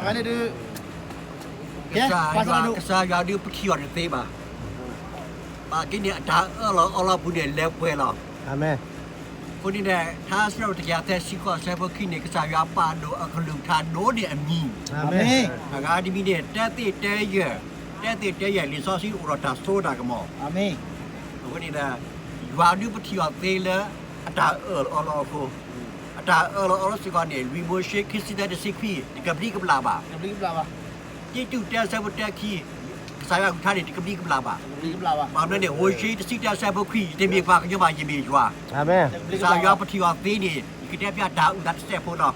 ကစၢ်ယွၤဒုးပထံၣ်အီၤတသ့ဘၣ်. ဘၣ်က့န့ၣ် အတၢ်အၢၣ်လီၤအီလီၤအပူၤန့ၣ် လဲၤပှဲၤလီၤ. အဃိန့ၣ်ဒီး ထါစံးထီၣ်ပတြၢၤ သၢဆံဃိး အဆၢဖိခံန့ၣ် ကစၢ်ယွၤပာ်ဒိၣ်အကလုၢ်ကထါဒိၣ်န့ၢ်အမံၤ. အဂၤတမံၤန့ၣ် တဲသ့ၣ်တဲယဲၢ်, တဲသ့ၣ်တဲယဲၢ် လံာ်စီဆှံအိၣ်ဒီးတၢ်စိတၢ်ကမီၤ. အဃိန့ၣ်ဒီး ယွၤဒုးပထံၣ်အီၤသ့လၢအတၢ်အၢၣ်လီၤအီလီၤအဃိ, အတၢ်အၢၣ်လီၤအီလီၤစ့ၢ်ကီးန့ၣ် လွံၢ်မိၤၡ့ ခံဆံသၢ တဆံခွံ တကဘျံးကဘျၣ်ဘၣ်. တံတူး တၢ အဆၢဖိတၢ ခံ, ကစၢ်ယွၤအကလုၢ်ကထါန့ၣ် တကဘျံးကဘျၣ်ဘၣ်. ဘၣ်မနုၤန့ၣ် မိၤၡ့ တဆံတၢ အဆၢဖိခွံ, ယတမ့ၢ်ပှၤကညီဘၣ်, ယမ့ၢ်ယွၤ. ကစၢ်ယွၤပထံၣ်အီၤသ့န့ၣ် ယကတဲပျးတၢ်အုၣ်သးတစဲးဖိလီၤ.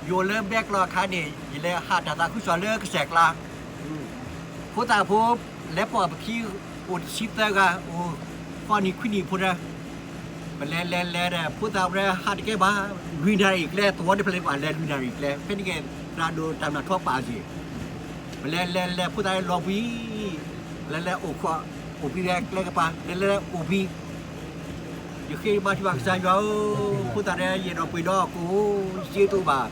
ယအိၣ်လၢဘဲကျိာ်အခါန့ၣ် ယလဲၤဟးတၢ်သးခုကစီၣ်လၢကစၢၢ်ကျါ, ဖိသၣ်ဖိ လဲၤပိာ်အပခံ အိၣ်တဆံသၢဂၤ, အိၣ်ဃိးနံၣ်ခွံနံၣ်ဖိတၢ်, ပလဲၤလဲၤလဲၤဒီး ဖိသၣ်ဝဲဟးတကဲဘၣ်, လွံၢ်နၣ်ရံၣ်ကျဲ, သဝီတဖျၢၣ်န့ၣ် ပှၤလဲၤလွံၢ်နၣ်ရံၣ်ကျဲ, ဖဲန့ၣ်က့ သရၣ်ဒိၣ်တၢ်မၤထီပာ်က့ၤ, ပလဲၤလဲၤလဲၤ ဖိသၣ်လီၤဘှံး, လဲၤလဲၤအိၣ်ခိး, အိၣ်ဘှံးဝဲကျဲကပၤ, လဲၤလဲၤအိၣ်ဘှံး ယဃ့ဘါထုကဖၣ်ကစၢ်ယွၤဧၢ, ဖိသၣ်ဒီးယအဲၣ်ဒိးပှ့ၤဒီးကိၣ်, စ့တအိၣ်ဘၣ်,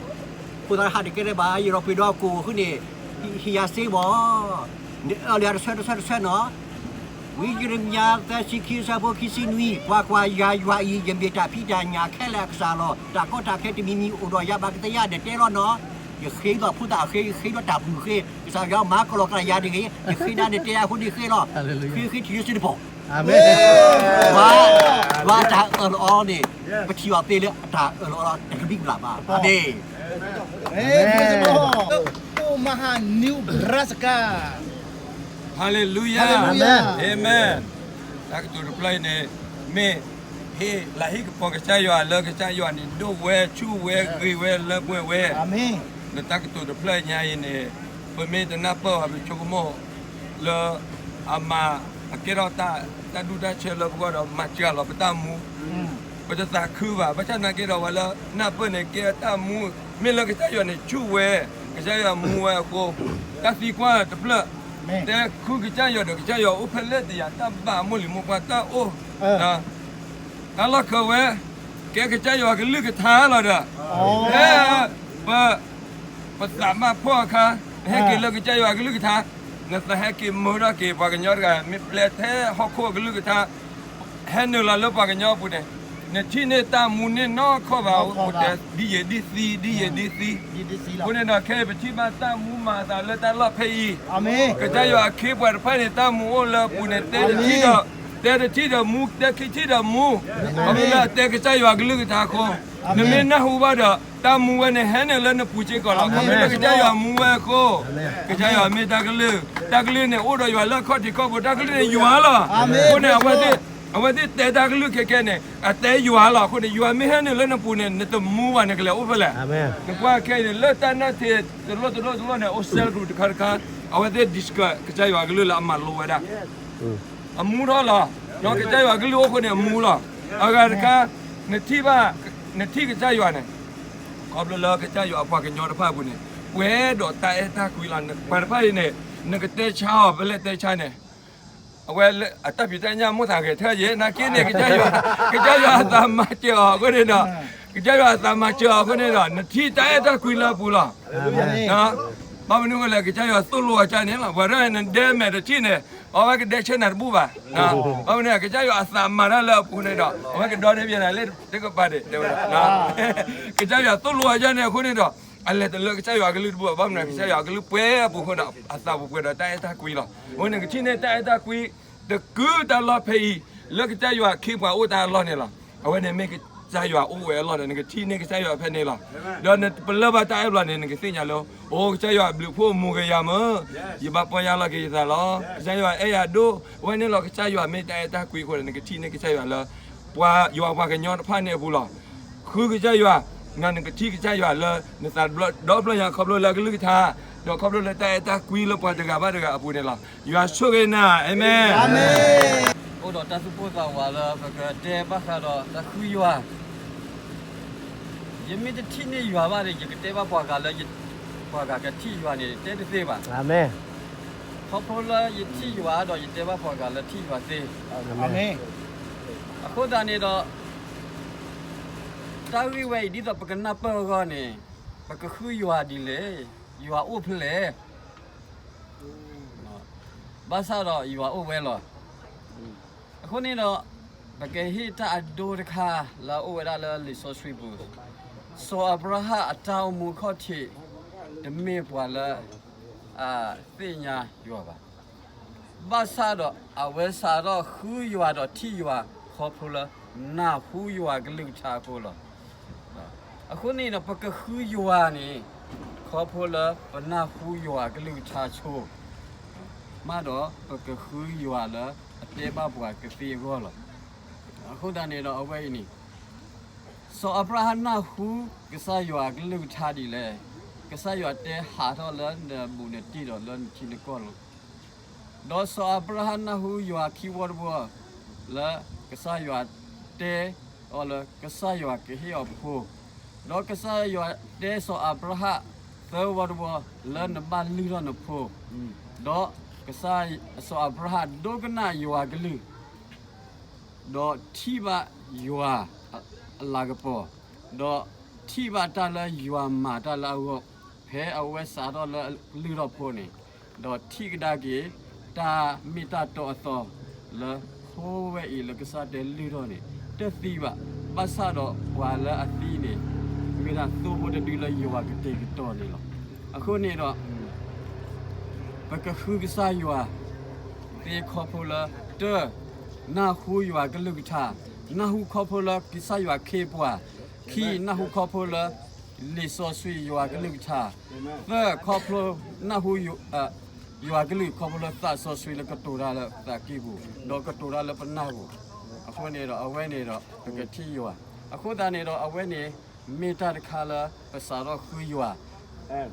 ဖိသၣ်ဟးတကဲတၢ်ဘၣ်, ယအဲၣ်ဒိးပှ့ၤဒီးကိၣ်အဃိန့ၣ်, ဟ့ၣ်ယၤစ့မး, နအၢၣ်လီၤတဆၢတဆၢတဆၢနီၤ, ဝံယံးရမံယၤ သၢဆံခံ အဆၢဖိခံဆံနွံ, ကွၢ်ကွၢ်, ယၤယွၤအံၤ ယမ့ၢ်တၢ်ဖံးတၢ်ညၣ်ခဲလၢာ်အကစၢ်လီၤ. တၢ်ကီတၢ်ခဲတမံၤမံၤအိၣ်ဒီးယၤဘၣ်ကသ့ဧါ, နတဲလီၤနီၤ. ယဃ့ဒီးဖိသၣ်ဃ့, ဃ့ဒီးတၢ်ဘျုးဃ့, ကစၢ်ယွၤမၤကလီကလီယၤတဂ့ၤ, ယဃ့ဒၣ်နတဲယၤအဃိန့ၣ်ဃ့လီၤ. ဃ့ဃ့ထံၣ်လၢစ့တပီၢ်. ပှၤတၢ်အၢၣ်လီၤအီလီၤန့ၣ်, ပထံၣ်အီၤသ့လၢအတၢ်အၢၣ်လီၤအီလီၤ တကဘျံးကဘျၣ်ဘၣ်. အၤမ့ၣ်. Omaha, Nebraska. Hallelujah. Amen. တၢ်ကတိၤတဖျၢၣ်အံၤန့ၣ် မ့ၢ်ဟ့ၣ်လၤဟ့ၣ်ကပီၤကစၢ်ယွၤလၢကစၢ်ယွၤန့ၣ် ဒိၣ်ဝဲ, ဆူၣ်ဝဲ, ဂ့ၤဝဲ, လၢပှဲၤဝဲ. လၢတၢ်ကတိၤတဖျၢၣ်ညါအံၤန့ၣ် ပမ့ၢ်တနၢ်ပၢၢ်ဘၣ် ပဆိကမိၣ်လၢ အမၤ, အကဲထီၣ်တၢ်ဒူၣ်တၢ်ဆၢလၢပဂီၢ်ဒီး မၤစှၤလီၤပတၢ်မူ, ပတသးခုဘၣ်. ဘၣ်ဆၣ်သနာ်က့ဒီး ပှၤလၢနၢ်ပၢၢ်န့ၣ် ကဲတၢ်မူ, မ့ၢ်လၢကစၢ်ယွၤန့ၣ် ဆူၣ်ဝဲ, ကစၢ်ယွၤမူဝဲအဃိ, တၢ်သံကွၢ်တဖျၢၣ်, တဲဃုကစၢ်ယွၤဒီး ကစၢ်ယွၤအိၣ်ဖဲလဲၣ်တယၤ, တၢ်ဘၣ်အမိၢ်လံၤမိၢ်ပှၢ်တၢ်အိၣ် တၢ်လီၢ်ခၢဝဲ, ကဲကစၢ်ယွၤကလုၢ်ကထါလီၤဒီး, ဖဲပ ပသးဘၣ်ဖှီၣ်အခါ, နဟဲက့ၤလၢကစၢ်ယွၤအကလုၢ်ကထါ, နသးဟဲက့ၤမၢထီၣ်က့ၤပှၤကညီတဂၤ, မ့ၢ်ပျဲထဲဟီၣ်ခိၣ်အကလုၢ်ကထါ, ဟဲနုာ်လီၤလၢပှၤကညီအပူၤန့ၣ်, နထံၣ်န့ၢ်တၢ်မူန့ၢ်နီၢ်ခီၣ်ဘၣ်, အိၣ်တဲဒ်ယံာ်ဒ်သံ, ဒ်ယံာ်ဒ်သံ. အဃိန့ၣ်ဒီး ခဲအံၤပထံၣ်ဘၣ်တၢ်မူမၤအသးလၢတၢ်လီၢ်ဖဲအံၤ, ကစၢ်ယွၤအခ့အပှၤတဖၣ်န့ၣ် တၢ်မူအိၣ်လၢအပူၤန့ၣ် တဲတထံၣ်ဒီး, တဲတထံၣ်ဒီးမူ, တဲခံထံၣ်ဒီးမူ, ခီဖျိလၢအတဲကစၢ်ယွၤအကလုၢ်ကထါအဃိ, နမ့ၢ်နၢ်ဟူဘၣ်ဒီး တၢ်မူဝဲန့ၣ် ဟဲနုာ်လၢနပူၤစ့ၢ်ကီးလီၤ. ခီဖျိလၢကစၢ်ယွၤမူဝဲအဃိ, ကစၢ်ယွၤမ့ၢ်တၢ်ကလုၢ်, တၢ်ကလုၢ်န့ၣ် အိၣ်ဒီးယွၤလၢအခီၣ်ထံးခီၣ်ဘိ, တၢ်ကလုၢ်န့ၣ်ယွၤလီၤ. အဃိန့ၣ် အဝဲသ့ၣ်တဲတၢ်ကလုၢ်ခဲကဲန့ၣ် အတဲယွၤလီၤ. အဃိန့ၣ် ယွၤမ့ၢ်ဟဲနုာ်လၢနပူၤန့ၣ် နတမူဘၣ် နကလဲၤအိၣ်ဖဲလဲၣ်. နကွၢ်ခဲအံၤန့ၣ် လၢတၢ်နၢ်ထံးတလိၣ်တလိၣ်တလိၣ်န့ၣ် အိၣ် cell group တခါတခါ, အဝဲသ့ၣ် discuss ကစၢ်ယွၤကလုၢ်လၢအမၤလိဝဲဒၣ် အမူထီၣ်လီၤ. ကစၢ်ယွၤကလုၢ်အိၣ်အဃိန့ၣ် အမူလီၤ. အဂၤတခါ, နထံၣ်ဘၣ်, နထံၣ်ကစၢ်ယွၤန့ၣ်, ခီဖျိလၢကစၢ်ယွၤအပှၤကညီတဖၣ်အပူၤန့ၣ်, ပှဲၤဒီးတၢ်အဲၣ်တၢ်ကွံလီၤ. ပှၤတဖၣ်အံၤန့ၣ်, နကတဲဆါအီၤ ဖဲလဲၣ်တဲဆါန့ၣ်, အဝဲအတၢ်ဖံးတၢ်ညၣ်မိၣ်သးဂဲၤထၢၣ်ယဲ, နာ်က့န့ၣ် ကစၢ်ယွၤ, ကစၢ်ယွၤအသးမၤစၢၤအီၤအဃိန့ၣ်ဒီး, ကစၢ်ယွၤအသးမၤစၢၤအီၤအဃိန့ၣ်ဒီး နထံၣ်တၢ်အဲၣ်တၢ်ကွံလၢအပူၤလီၤ. ဘၣ်မနုၤအဃိလဲၣ်, ကစၢ်ယွၤသိၣ်လိအီၤကန့ၣ်လီၤ. ပှၤဒၣ်နဒဲမဲာ်တထံၣ်န့ၣ်, အဝဲကဒဲဆၢနၤတဘူၣ်ဘၣ်. ဘၣ်မနုၤ ကစၢ်ယွၤအသးမၤတၢ်လၢအပူၤန့ၣ်ဒီး အဝဲကဒီန့ၢ်ဘၣ်နၤလၢတကပၤဒံး တဲဝဲဒၣ်. ကစၢ်ယွၤသိၣ်လိအီၤကန့ၣ်အဃိန့ၣ်ဒီး အလဲၤတလၢကစၢ်ယွၤအကလုၢ်တဘူၣ်ဘၣ်. ဘၣ်မနုၤ ကစၢ်ယွၤအကလုၢ်ပှဲၤအပူၤအဃိဒီး အသးပူၤပှဲၤဒီးတၢ်အဲၣ်တၢ်ကွံလီၤ. အဃိန့ၣ် နကထံၣ်န့ၢ်တၢ်အဲၣ်တၢ်ကွံ တကုာ်တၢ်လီၢ်ဖဲအံၤ, လၢကစၢ်ယွၤအခ့အပှၤအိၣ်တၢ်အလီၢ်န့ၣ်လီၤ. အဝဲန့ၣ်မ့ၢ်ကစၢ်ယွၤအိၣ်ဝဲအလီၢ်ဒီး နကထံၣ်န့ၢ်ကစၢ်ယွၤဖဲန့ၣ်လီၤ. ဒီးနပလၢၢ်ဘၣ်တၢ်အဲၣ်ဘျီန့ၣ် နကသ့ၣ်ညါလၢ အိ ကစၢ်ယွၤအဘျုးအဖှိၣ်မူဂ့ၤယၤမး, ယဘၣ်ပီၢ်ယၢ်လီၤက့ၤယသးလီၤ. ကစၢ်ယွၤအဲၣ်ယၤဒိၣ်, အဝဲန့ၣ်လီၤ ကစၢ်ယွၤမ့ၢ်တၢ်အဲၣ်တၢ်ကွံအဃိန့ၣ် နကထံၣ်န့ၢ်ကစၢ်ယွၤလၢ ပှၤယွၤပှၤကညီတဖၣ်န့ၣ်အပူၤလီၤ. ဃုကစၢ်ယွၤ, နကထံၣ်ကစၢ်ယွၤလၢ နသးဒီဖျၢၣ်ညါ ခီဖျိလၢအကလုၢ်ကထါ, ဒီးခီဖျိလၢတၢ်အဲၣ်တၢ်ကွံလၢပှၤတဂၤဘၣ်တဂၤအပူၤန့ၣ်လီၤ. ယွၤဆိၣ်ဂ့ၤနၤ, အၤမ့ၣ်. အိၣ်ဒီးတၢ်သူၣ်ပိၢ်သးဝးလၢပကတဲဘၣ်ဃးဒီးတၢ်ဃုယွၤ ယမ့ၢ်တထံၣ်န့ၢ်ယွၤဘၣ်ဒီး ယကတဲဘၣ်ပှၤဂၤလၢ ပှၤဂၤကထံၣ်ယွၤန့ၣ် တဲတသ့ဘၣ်. ခီဖျိလၢယထံၣ်ယွၤဒီး ယတဲဘၣ်ပှၤဂၤလၢထံၣ်ယွၤသ့. အဃိသတးန့ၣ်ဒီး တၢ်ဂ့ၢ်ဝဲအံၤ ဒ်သိးပကနၢ်ပၢၢ်အဂီၢ်န့ၣ် ပကဃုယွၤဒ်လဲၣ်. ယွၤအိၣ်ဖဲလဲၣ်. ဘၣ်ဆၣ်ဒီးယွၤအိၣ်ဝဲလီၤ. အဃိန့ၣ်ဒီး ပကဟ့ၣ်တၢ်အဒိတခါလၢအအိၣ်ဝဲဒၣ်လၢလံာ်စီဆှံပူၤ, စီၤအၤဘြၤဟၣ်အတၢ်အိၣ်မူခီၣ်ထံး တမ့ၢ်ပှၤလၢ အသ့ၣ်ညါယွၤဘၣ်. ဘၣ်ဆၣ်ဒီးအဝဲစးထီၣ်ဃုယွၤဒီးထံၣ်ယွၤခီဖျိလၢ နၢ်ဟူယွၤကလုၢ်ကထါအဃိလီၤ. အဃိန့ၣ်ဒီး ပကဃုယွၤန့ၣ် ခီဖျိလၢပနၢ်ဟူယွၤကလုၢ်ကထါဆိ မးဒီးပကဃုယွၤလၢအတဲဘၣ်ပှၤကသ့အဂီၢ်လီၤ. အဃိသတးန့ၣ်ဒီးအဝဲအံၤန့ၣ် စီၤအၤဘြၤဟၣ်နၢ်ဟူကစၢ်ယွၤကလုၢ်ကထါဒ်လဲၣ်. ကစၢ်ယွၤတဲ ဟးထီၣ်လၢနဘူးနတံၢ်ဒီးလၢနထံနကီၢ်လီၤ. ဒီးစီၤအၤဘြၤဟၣ်နၢ်ဟူယွၤခံဝီတဝီ လၢကစၢ်ယွၤတဲအီၤလၢကစၢ်ယွၤကဟ့ၣ်အီၤဖိ, ဒီးကစၢ်ယွၤတဲစီၤအၤဘြၤဟၣ် သၢဝီတဝီ လၢနဘၣ်လုၢ်ထီၣ်နဖိ, ဒီးကစၢ်စီၤအၤဘြၤဟၣ်ဒိကနၣ်ယွၤကလုၢ် ဒီးထံၣ်ဘၣ်ယွၤအလၤကပီၤ, ဒီးထံၣ်ဘၣ်တၢ်လၢယွၤမၤတၢ်လၢအဂီၢ်, ဖဲအဝဲစးထီၣ်လၢလုၢ်ထီၣ်ဖိန့ၣ်, ဒီးထံၣ်ကဒါက့ၤ တၢ်မ့ၢ်တၢ်တီအသီ လၢဖိဝဲအံၤလၢကစၢ်တဲလုၢ်ထီၣ်န့ၣ် တသံဘၣ်. ဘၣ်ဆၣ်ဒီးပှၤလၢအသံန့ၣ် မ့ၢ်ဒၣ်သိဖိတဒုလၢယွၤကတဲာ်ကတီၤန့ၣ်လီၤ. အဃိန့ၣ်ဒီး ပကဃုကစၢ်ယွၤ သ့ခီဖျိလၢ တၢ, နၢ်ဟူယွၤကလုၢ်ကထါ, နၢ်ဟူခီဖျိလၢကစၢ်ယွၤခ့ပှၤ, ခံ, နၢ်ဟူခီဖျိလၢ လံာ်စီဆှံယွၤကလုၢ်ကထါ, သၢ, ခီဖျိ နၢ်ဟူ ယွၤကလုၢ်ခီဖျိလၢသးစီဆှံလၢကတိၤတၢ်လၢသးကံၢ်ပူၤ, ဒီးကတိၤတၢ်လၢပနၢ်ပူၤ, အဃိန့ၣ်ဒီးအဝဲန့ၣ်ဒီး ပကထံၣ်ယွၤ, အဃိသတးန့ၣ်ဒီးအဝဲန့ၣ် မ့ၢ်တၢ်တခါလၢပစးထီၣ်ဃုယွၤ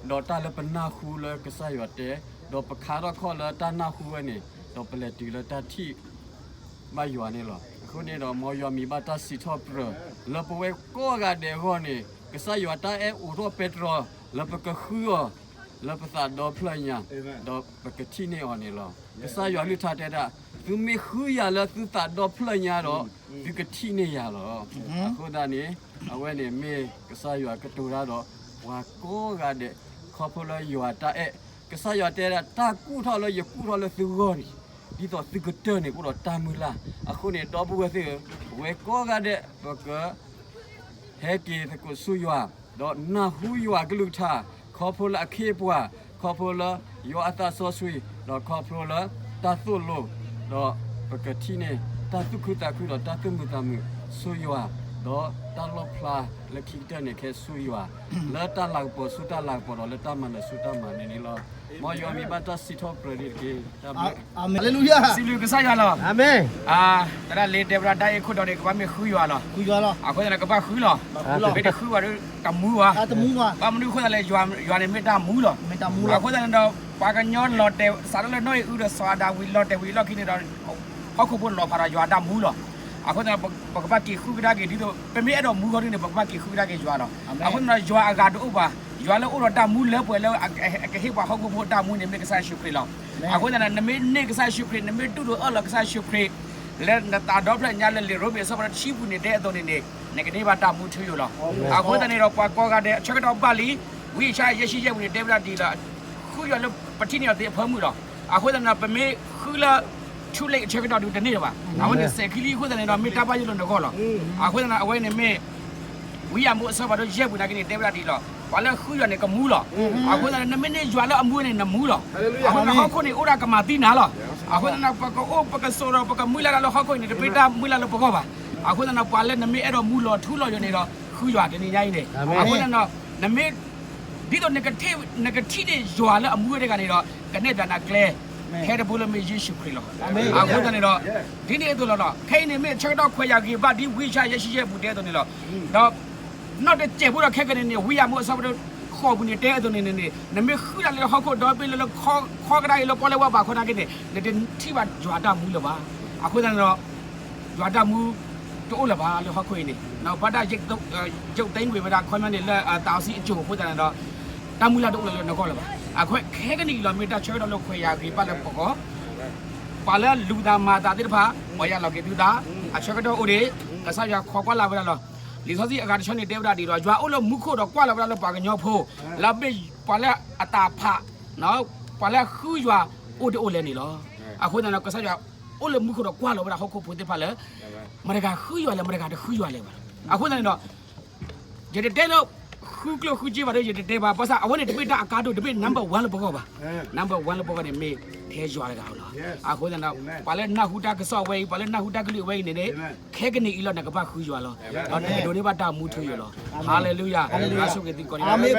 ဒီးတၢ်လၢပနၢ်ဟူလၢကစၢ်ယွၤတဲ, ဒီးပခါထီၣ်ခီၣ်လၢတၢ်နၢ်ဟူဝဲန့ၣ်, ဒီးပလဲၤတုၤလၢတၢ်ထံၣ်ဘၣ်ယွၤန့ၣ်လီၤ. အဃိန့ၣ်ဒီး မ်ယွၤမံၤဘၣ်တၢ်စံးထီၣ်ပတြၢၤ လၢပဝဲကိးဂၤဒဲးအဂီၢ်န့ၣ်, ကစၢ်ယွၤတၢ်အဲၣ်အိးထီၣ်ပဲတြီ လၢပကဃုအီၤ လၢပသးဒီဖျၢၣ်ညါ, ဒီးပကထံၣ်န့ၢ်အီၤန့ၣ်လီၤ. ကစၢ်ယွၤကလုၢ်ကထါတဲဒၣ်, သုမ့ၢ်ဃုယၤလၢသုသးဒီဖျၢၣ်ညါဒီး, သုကထံၣ်န့ၢ်ယၤလီၤ. အဃိသတးန့ၣ် အဝဲန့ၣ်မ့ၢ်ကစၢ်ယွၤကတိၤတၢ်ဒီး ပှၤကိးဂၤဒဲး, ခီဖျိလၢယွၤတၢ်အဲၣ်, ကစၢ်ယွၤတဲဒၣ် တၢ်ကူၣ်ထီၣ်လၢယကူၣ်ထီၣ်လၢသုဂီၢ်န့ၣ်, ဒ်သိးသုကတၢၢ်န့ၣ် အိၣ်ဒီးတၢ်မုၢ်လၢ်. အဃိန့ၣ် ဒီပုၢ်ဝဲၢ်သ့ၣ်ဧၢ, ပဝဲကိးဂၤဒဲး ပက ဟဲက့ၤသကိးဆူယွၤ, ဒီးနၢ်ဟူယွၤကလုၢ်ကထါ, ခီဖျိလၢအခ့အပှၤ, ခီဖျိလၢယွၤအသးစီဆှံ, ဒီးခီဖျိလၢတၢ်သိၣ်လိ, ဒီးပကထံၣ်န့ၢ်တၢ်သူၣ်ခုသးခုဒီးတၢ်သူၣ်မုာ်သးမုာ်ဆူယွၤ, ဒီးတၢ်လီၣ်ဖျါလၢခံကတၢၢ်န့ၣ်ခဲဆူယွၤ, လၢတၢ်လၤကပီၤဆူတၢ်လၤကပီၤဒီးလၢတၢ်မၤနၢၤဆူတၢ်မၤနၢၤန့ၣ်လီၤ. မ်ယွၤမံၤဘၣ်တၢ်စံးထီၣ်ပတြၢၤန့ၣ်တက့ၢ်. တၢ်ဘျုး, စံးဘျုးကစၢ်ယွၤလီၤ. အၤမ့ၣ်. တၢ်လၢလ့တဲဝဲဒၣ်တၢ်အဲၣ်ခိၣ်တီန့ၣ် ကဘၣ်မ့ၢ်ဃုယွၤလီၤ. အဃိသတးန့ၣ် ကဘၣ်ဃုလီၤ. မ့ၢ်တဃုဘၣ်ဒီးတမူဘၣ်. ဘၣ်မနုၤအဃိသတးလဲၣ်, ယွၤန့ၣ်မ့ၢ်တၢ်မူလီၤ. အဃိသတးန့ၣ်ဒီး ပှၤကညီလီၤတဲာ် စးထီၣ်လၢနီၢ်အံၤအုဒီးစးဒၣ်လၢနီၢ်အံၤအုလီၢ်ခံန့ၣ်ဒီး ဟီၣ်ခိၣ်ဖိလီၤဖးဒီးယွၤတၢ်မူလီၤ. အဃိသတးန့ၣ် ပကဘၣ်က့ၤဃုကဒါက့ၤဒ်သိး ပမ့ၢ်အဲၣ်ဒိးမူဃီဒ်န့ၣ် ပကဘၣ်က့ၤဃုကဒါက့ၤယွၤလီၤ. အဃိသတးဒီး ယွၤအဂၤတအိၣ်ဘၣ်, ယွၤလၢအိၣ်ဒီးတၢ်မူလၢပှဲၤလၢအကဟ့ၣ်ပှၤဟီၣ်ခိၣ်ဖိတၢ်မူန့ၣ် မ့ၢ်ကစၢ်ယ့ၣ်ၡူးခရံာ်လီၤ. အဃိသတးန့ၣ် နမ့ၢ်န့ၢ်ကစၢ်ယ့ၣ်ၡူးခရံာ်, နမ့ၢ်တူၢ်လိာ်အၢၣ်လီၤကစၢ်ယ့ၣ်ၡူးခရံာ် လၢနသးဒီဖျၢၣ်ညါလၢလံာ်ရိမ့ၤအဆၢဖးဒိၣ်တဆံပူၤန့ၣ် တဲအသိးန့ၣ်န့ၣ် နကန့ၢ်ဘၣ်တၢ်မူထူယိာ်လီၤ. အဃိသတးန့ၣ်ဒီး ပှၤကိးဂၤဒဲး ဆၢကတီၢ်ဘၣ်လံ, ဝံယၡါယၤ ယဲၢ်ဆံယဲၢ်ပူၤန့ၣ် တဲဝဲဒၣ်ဒ်လီၤ, ဃုယွၤလၢပထံၣ်န့ၢ်အီၤသ့အဖၢမုၢ်လီၤ. အဃိသတးန့ၣ်ဒီး ပမ့ၢ်ဃုလၢ ထူလ့ၣ်အဆၢကတီၢ်ဒုးတန့ၢ်လၢၤဘၣ်. အဝဲန့ၣ်စဲးခံလံအဃိသတးန့ၣ်ဒီး မ့ၢ်တၢ်ဘၣ်ယိၣ်လၢနဂီၢ်လီၤ. အဃိသတးန့ၣ် အဝဲန့ၣ်မ့ၢ် ဝံယၤမိၤအဆၢဖးဒိၣ်ယဲၢ်ပူၤနာ်က့န့ၣ် တဲဝဲဒၣ်ဒ်လီၤ, ပှၤလၢဃုယွၤန့ၣ်ကမူလီၤ. အဃိသတးန့ၣ် နမ့ၢ်န့ၢ်ယွၤလၢအမူန့ၣ် နမူလီၤ. အဃိသတးဟီၣ်ခိၣ်န့ၣ်အိၣ်ဒၣ်ကမၤသံနၤလီၤ. အဃိသတးန့ၣ် ပကအိၣ်ပကဆိးဒီးပကမုၢ်လၢ်တၢ်လၢဟီၣ်ခိၣ်အံၤန့ၣ် တမ့ၢ်တၢ်မုၢ်လၢ်လၢပဂီၢ်ဘၣ်. အဃိသတးန့ၣ် ပှၤလၢနမ့ၢ်အဲၣ်ဒိးမူလီၤထူလီၤယိာ်န့ၣ်ဒီး ဃုယွၤတနံၤညါအံၤန့ၣ်. အဃိသတးန့ၣ် နမ့ၢ် ဒ်သိးနကထံၣ် နကထံၣ်န့ၢ်ယွၤလၢအမူဝဲတဂၤန့ၣ်ဒီး ကနဲၣ်ပၠးနၤကျဲ ထဲတဘိလၢမ့ၢ်ယ့ၣ်ၡူးခရံာ်လီၤ. အဃိသတးန့ၣ်ဒီး ဒ်န့ၣ်အသိးလီၤ. ခဲအံၤန့ၣ်မ့ၢ်ဆၢကတီၢ်ခွဲးယာ်ဂံၢ်ဘါဒ်ဝံယၡါယၤ ယဲၢ်ဆံယဲၢ်ပူၤတဲအသိးန့ၣ်လီၤ. ဒီး နီၢ်တစဲးဖိဒီးခဲကနံၣ်န့ၣ် ဝံယၤမိၤအဆၢဖးဒိၣ်ဃိးပူၤန့ၣ် တဲအသိးန့ၣ်န့ၣ် နမ့ၢ်ဃုတၢ်လၢဟီၣ်ခိၣ်ဒီဘ့ၣ်လၢ လၢခီကဒါက့ၤလၢပီၣ်လဲၣ်ဝါဘးခီနာ်က့န့ၣ် နတထံၣ်ဘၣ်ယွၤတၢ်မူလၢၤဘၣ်. အဃိသတးန့ၣ်ဒီး ယွၤတၢ်မူတအိၣ်လၢၤဘၣ်လၢဟီၣ်ခိၣ်အံၤန့ၣ် ဘၣ်တၢ် ယုတ်သိမ်းကွံာ်ဝဲဒၣ်ခီပညီန့ၣ်လၢ သးစီဆှံအစိၤအဃိသတးန့ၣ်ဒီး တၢ်မူလၢ်တအိၣ်လၢၤလၢနဂီၢ်လၢၤဘၣ်. အဃိခဲကနံၣ်အံၤလီၤ မ့ၢ်တၢ်ဆၢကတီၢ်လၢခွဲးယာ်ဂံၢ်ဘါလၢပဂီၢ်, ပှၤလၢလူၤသးမၤသးသ့ၣ်တဖၣ် ပှၤယၢ်လီၤက့ၤသုသး အဆၢကတီၢ်အိၣ်ဒံး ကစၢ်ယွၤခိးကွၢ်လၢ်ဝဲဒၣ်လီၤ. လံာ်စီဆှံအဂၤတဆၢန့ၣ် တဲဝဲဒၣ်ဒ်ဒီး ယွၤအိၣ်လၢမူခိၣ်ဒီးကွၢ်လီၤဝဲဒၣ်လၢပှၤကညီဖိ လၢအမ့ၢ် ပှၤလၢအတၢ်ဖး, ပှၤလၢအဃုယွၤအိၣ်တအိၣ်လဲၣ်န့ၣ်လီၤ. အဃိသတးဒီး ကစၢ်ယွၤအိၣ်လၢမူခိၣ်ဒီးကွၢ်လီၤဝဲဒၣ်ဟီၣ်ခိၣ်ဖိသ့ၣ်တဖၣ်လၢ မတၤတဂၤဃုယွၤလဲၣ်, မတၤတဂၤတဃုယွၤလဲၣ်ဘၣ်. အဃိသတးန့ၣ်ဒီး ယတတဲလၢ ဃုကျိၣ်ဃုစ့ဘၣ်ဒီး ယတတဲဘၣ်, ဘၣ်ဆၣ်အဝဲန့ၣ်တမ့ၢ်တၢ်အကါဒိၣ်, တမ့ၢ် number one လၢပဂီၢ်ဘၣ်. Number one လၢပဂီၢ်န့ၣ်မ့ၢ်ထဲယွၤတဂၤဧိၤလီၤ. အဃိသတးဒီး ပှၤလၢနၢ်ဟူတၢ်ကစီၣ်ဝဲအံၤ, ပှၤလၢနၢ်ဟူတၢ်ကလုၢ်ဝဲအံၤန့ၣ်န့ၣ်, ခဲကနံၣ်အံၤလီၤ နကဘၣ်ဃုယွၤလီၤ. ဒီးနကဒိးန့ၢ်ဘၣ်တၢ်မူထူယိာ်လီၤ. ဟါလ့လူယၤ, ယွၤဆိၣ်ဂ့ၤသုကိးဂၤဒဲး.